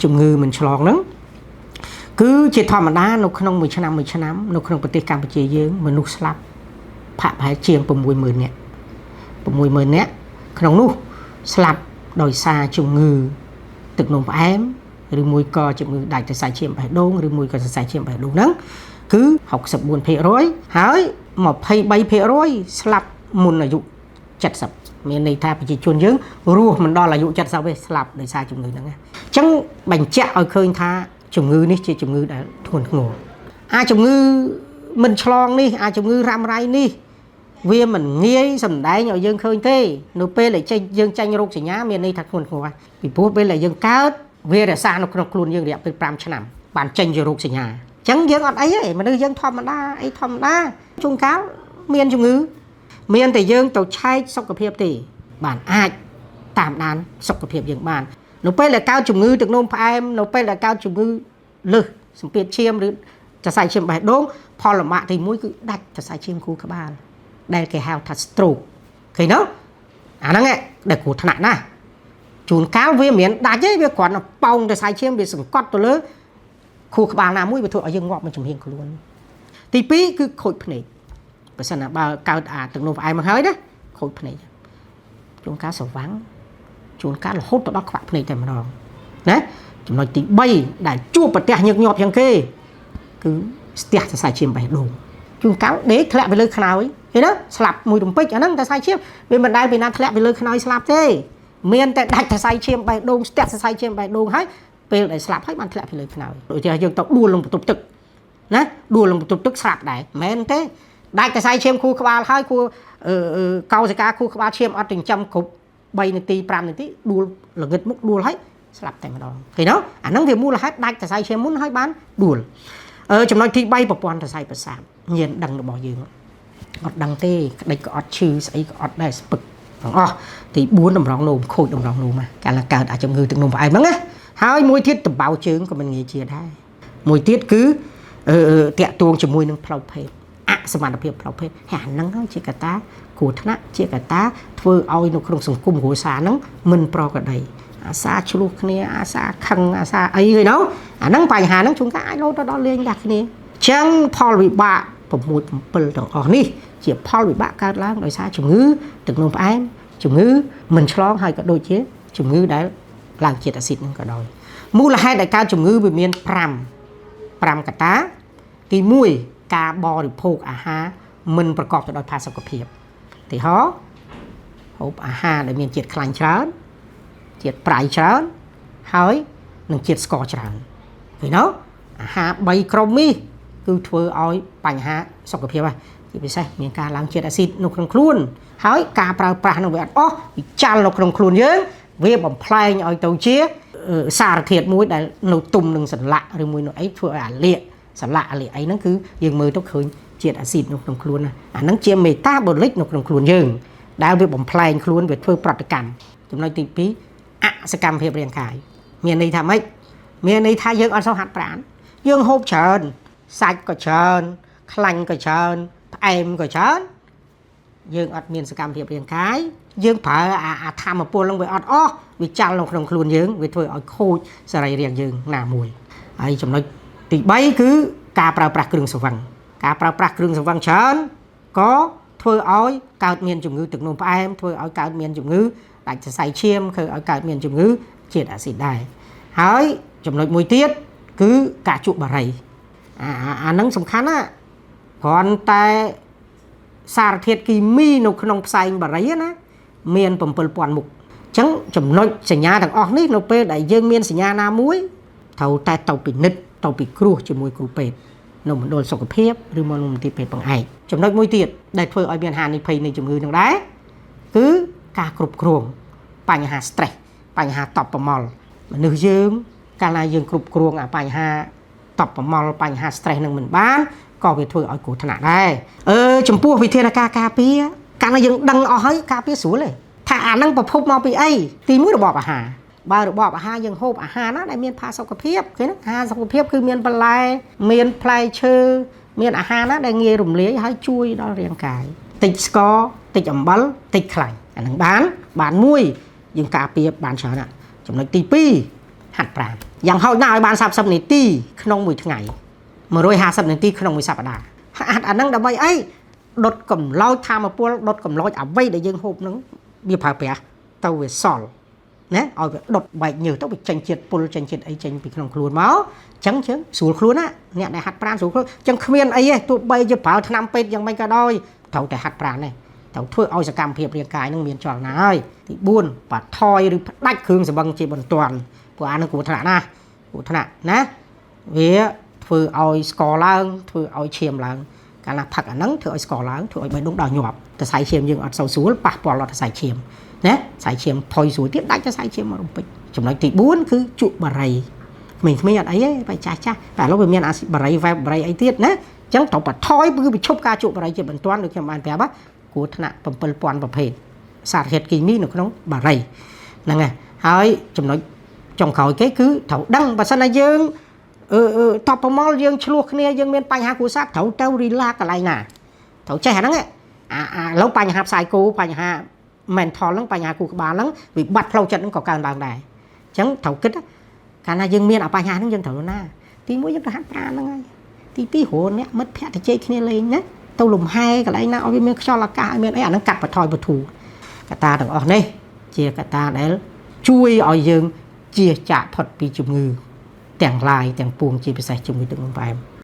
ជំងឺមិនឆ្លងហ្នឹងគឺជាធម្មតានៅក្នុងមួយឆ្នាំមួយឆ្នាំនៅក្នុងប្រទេសកម្ពុជាយើងមនុស្សស្លាប់ផាក់ប្រហែលជាង60000នាក់60000នាក់ក្នុងនោះស្លាប់ដោយសារជំងឺទឹកនោមផ្អែមឬមួយក៏ជំងឺដាច់សរសៃឈាមបេះដូងឬមួយក៏សរសៃឈាមបេះដូងហ្នឹងគឺ64%ហើយ23%ស្លាប់មុនអាយុ70មានន័យថាប្រជាជនយើងរស់មិនដល់អាយុ70ទេស្លាប់ដោយសារជំងឺហ្នឹងណាអញ្ចឹងបញ្ជាក់ឲ្យឃើញថាជំងឺនេះជាជំងឺដែលធ្ងន់ធ្ងរអាជំងឺមិនឆ្លងនេះអាជំងឺរ៉ាំរ៉ៃនេះវាមិនងាយសម្ដែងឲ្យយើងឃើញទេនៅពេលដែលចេញយើងចាញ់រោគសញ្ញាមានន័យថាធ្ងន់ធ្ងរហើយពីព្រោះពេលដែលយើងកើតវារក្សានៅក្នុងខ្លួនយើងរយៈពេល5ឆ្នាំបានចេញជារោគសញ្ញាអញ្ចឹងយើងអត់អីទេមនុស្សយើងធម្មតាអីធម្មតាជួនកាលមានជំងឺ មានតែយើងទៅឆែកសុខភាពទេបានអាចតាមដានសុខភាពយើងបាននៅពេលដែលកើតជំងឺទឹកនោមផ្អែមនៅពេលដែលកើតជំងឺលើសសម្ពាធឈាមឬសរសៃឈាមបេះដូងផលលំបាកទី1គឺដាច់សរសៃឈាមខួរក្បាលដែលគេហៅថា stroke ឃើញទេអាហ្នឹងឯងដែលគ្រោះថ្នាក់ណាស់ជួនកាលវាមិនមែនដាច់ទេវាគ្រាន់តែប៉ោងសរសៃឈាមវាសង្កត់ទៅលើខួរក្បាលណាមួយវាធ្វើឲ្យយើងងាប់មួយចំហៀងខ្លួនទី2គឺខូចភ្នែក បើសិនណាបើកើតអាទឹកនោមផ្អែមមកហើយណាខូចភ្នែកជួនកាលស្រវាំងជួនកាលរហូតទៅដល់ខ្វាក់ភ្នែកតែម្ដងណាចំណុចទី3ដែលជួបប្រទះញឹកញាប់ជាងគេគឺស្ទះសរសៃឈាមបេះដូងជួនកាលដេកធ្លាក់ទៅលើខ្នើយឃើញទេស្លាប់មួយរំពេចអាហ្នឹងសរសៃឈាមវាមិនដែលពីណាធ្លាក់ទៅលើខ្នើយស្លាប់ទេមានតែដាច់សរសៃឈាមបេះដូងស្ទះសរសៃឈាមបេះដូងហើយពេលដែលស្លាប់ហើយបានធ្លាក់ពីលើខ្នើយដូចជាយើងទៅដួលលងបន្ទប់ទឹកណាដួលលងបន្ទប់ទឹកស្លាប់ដែរមិនមែនទេ ដាច់សរសៃឈាមខួរក្បាលហើយខួរកោសិកាខួរក្បាលឈាមអត់ចិញ្ចឹមគ្រប់3នាទី5នាទីដួលល្ងឹតមុខដួលហើយស្លាប់តែម្ដងឃើញទេអាហ្នឹងវាមូលហេតុដាច់សរសៃឈាមមុនហើយបានដួលចំណុចទី3ប្រព័ន្ធសរសៃប្រសាទញៀនដឹងរបស់យើងអត់ដឹងទេក្តិចក៏អត់ឈឺស្អីក៏អត់ដែរស្ពឹកទាំងអស់ទី4តម្រងនោមខូចតម្រងនោមកាលកើតអាចជំងឺទឹកនោមផ្អែមហ្នឹងណាហើយមួយទៀតដំបៅជើងក៏មិនងាយជាដែរមួយទៀតគឺតាក់ទងជាមួយនឹងផ្លូវភេទអសមត្ថភាពផ្លូវភេទហើយអាហ្នឹងហើយជាកត្តាគ្រោះថ្នាក់ជាកត្តាធ្វើឲ្យនៅក្នុងសង្គមគ្រួសារហ្នឹងមិនប្រក្រតីអាសាឆ្លោះគ្នាអាសាខឹងអាសាអីហ្នឹងអាហ្នឹងបញ្ហាហ្នឹងជួនកាលអាចលោតទៅដល់លេងដាក់គ្នាចឹងផលវិបាក6 7ទាំងអស់នេះជាផលវិបាកកើតឡើងដោយសារជំងឺទឹកនោមផ្អែមជំងឺមិនឆ្លងហើយក៏ដូចជាជំងឺដែលឡើងជាតិអាស៊ីតហ្នឹងក៏ដោយមូលហេតុដែលកើតជំងឺវាមាន5កត្តាទី1ការបរិភោគអាហារមិនប្រកបទៅដោយផាសុកភាពឧទាហរណ៍ហូបអាហារដែលមានជាតិខ្លាញ់ច្រើនជាតិប្រៃច្រើនហើយនិងជាតិស្ករច្រើនឃើញទេអាហារ3ក្រុមនេះគឺធ្វើឲ្យបញ្ហាសុខភាពហើយជាពិសេសមានការឡើងជាតិអាស៊ីតនៅក្នុងខ្លួនហើយការប្រើប្រាស់នឹងវាអត់អស់វាចាល់នៅក្នុងខ្លួនយើងវាបំផ្លែងឲ្យទៅជាសារធាតុមួយដែលនៅទុំនឹងសន្លាក់ឬមួយនៅអីធ្វើឲ្យអាលាកសន្លាក់អាលាកអីហ្នឹងគឺយើងមើលទៅឃើញជាតិអាស៊ីតនៅក្នុងខ្លួនណាអាហ្នឹងជាមេតាបូលិកនៅក្នុងខ្លួនយើងដែលវាបំផ្លែងខ្លួនវាធ្វើប្រតិកម្មចំណុចទី2អសកម្មភាពរាងកាយមានន័យថាម៉េចមានន័យថាយើងអត់សូវហាត់ប្រាណយើងហូបច្រើនសាច់ក៏ច្រើនខ្លាញ់ក៏ច្រើនផ្អែមក៏ច្រើនយើងអត់មានសកម្មភាពរាងកាយយើងប្រើអាធម្មពលនឹងវាអត់អស់វាចាល់នៅក្នុងខ្លួនយើងវាធ្វើឲ្យខូចសរីរាង្គយើងណាមួយហើយចំណុចទី3គឺការប្រើប្រាស់គ្រឿងស្រវឹងការប្រើប្រាស់គ្រឿងស្រវឹងច្រើនក៏ធ្វើឲ្យកើតមានជំងឺទឹកនោមផ្អែមធ្វើឲ្យកើតមានជំងឺដាច់សរសៃឈាមធ្វើឲ្យកើតមានជំងឺជាតិអាស៊ីតដែរហើយចំណុចមួយទៀតគឺការជក់បារីអាហ្នឹងសំខាន់ណាគ្រាន់តែសារធាតុគីមីនៅក្នុងផ្សែងបារីណាមាន7000មុខអញ្ចឹងចំណុចសញ្ញាទាំងអស់នេះនៅពេលដែលយើងមានសញ្ញាណាមួយត្រូវតែទៅពិនិត្យទៅពិគ្រោះជាមួយគ្រូពេទ្យនៅមណ្ឌលសុខភាពឬមកនៅមន្ទីរពេទ្យបង្អែកចំណុចមួយទៀតដែលធ្វើឲ្យមានហានិភ័យនៃជំងឺនឹងដែរគឺការគ្រប់គ្រងបញ្ហា stress បញ្ហាតបប្រមល់មនុស្សយើងកាលណាយើងគ្រប់គ្រងអាបញ្ហាតបប្រមល់បញ្ហា stress នឹងមិនបានក៏វាធ្វើឲ្យគ្រោះថ្នាក់ដែរចំពោះវិធានការការពារកាលណាយើងដឹងអស់ហើយការពារស្រួលទេថាអានឹងប្រភពមកពីអីទី1របបអាហារបើរបបអាហារយើងហូបអាហារណាដែលមានផាសុកភាពឃើញទេអាហារសុខភាពគឺមានបន្លែមានផ្លែឈើមានអាហារណាដែលងាយរំលាយហើយជួយដល់រាងកាយតិចស្ករតិចអំបិលតិចខ្លាញ់អានឹងបានមួយយើងការពារបានច្រើនណាស់ចំណុចទី2 ហាត់ប្រាណយ៉ាងហោចណាស់ឲ្យបាន30នាទីក្នុងមួយថ្ងៃ150នាទីក្នុងមួយសប្តាហ៍ហាត់អាហ្នឹងដើម្បីអីដុតកម្លោចធម៌ពលដុតកម្លោចអ្វីដែលយើងហូបហ្នឹងវាប្រើប្រាស់ទៅវាសល់ណាឲ្យវាដុតបែកញើសទៅវាចេញជាតិពុលចេញជាតិអីចេញពីក្នុងខ្លួនមកអញ្ចឹងជើងស្រួលខ្លួនណាអ្នកដែលហាត់ប្រាណស្រួលខ្លួនអញ្ចឹងគ្មានអីទេទោះបីជាប្រើថ្នាំពេទ្យយ៉ាងម៉េចក៏ដោយត្រូវតែហាត់ប្រាណដែរត្រូវធ្វើឲ្យសកម្មភាពរាងកាយនឹងមានចលនាហើយទី4បាថយឬផ្ដាច់គ្រឿងសម្បឹងជាបន្ទាន់ព្រោះអានឹងគ្រោះថ្នាក់ណាគ្រោះថ្នាក់ណាវាធ្វើឲ្យស្ករឡើងធ្វើឲ្យឈាមឡើងកាលណាផឹកអាហ្នឹងធ្វើឲ្យស្ករឡើងធ្វើឲ្យបេះដូងដល់ញាប់សរសៃឈាមយើងអត់សូវស្រួលប៉ះពាល់ដល់សរសៃឈាមណាសរសៃឈាមផុយស្រួលទៀតដាច់សរសៃឈាមមករំពេចចំណុចទី4គឺជក់បារីក្មេងៗអត់អីទេបែរចាស់ចាស់តែឥឡូវវាមានអាបារីវ៉ែបបារីអីទៀតណាអញ្ចឹងត្រូវបន្ថយគឺបញ្ឈប់ការជក់បារីជាបន្ទាន់ដូចខ្ញុំបានប្រាប់គ្រោះថ្នាក់7000ប្រភេទសារធាតុគីមីនៅក្នុងបារីហ្នឹងហើយចំណុចចុងក្រោយគេគឺត្រូវដឹងបើសិនណាយើងអឺតបប្រមល់យើងឆ្លោះគ្នាយើងមានបញ្ហាគ្រួសារត្រូវទៅ relax កន្លែងណាត្រូវចេះអាហ្នឹងអាអាឥឡូវបញ្ហាផ្សាយគោបញ្ហា mental ហ្នឹងបញ្ហាគូក្បាលហ្នឹងវិបត្តិផ្លូវចិត្តហ្នឹងក៏កើនឡើងដែរអញ្ចឹងត្រូវគិតកាលណាយើងមានអាបញ្ហាហ្នឹងយើងត្រូវណាទី1យើងទៅហាត់ប្រាណហ្នឹងហើយទី2រកអ្នកមិត្តភក្តិទៅជែកគ្នាលេងណាទៅលំហែកន្លែងណាឲ្យវាមានខ្យល់អាកាសឲ្យមានអីអាហ្នឹងកាត់បន្ថយបធូរកត្តាទាំងអស់នេះជាកត្តាដែលជួយឲ្យយើងជៀសចាកផុតពីជំងឺទាំងឡាយទាំងពួងជាពិសេសជំងឺទឹកនោមផ្អែម។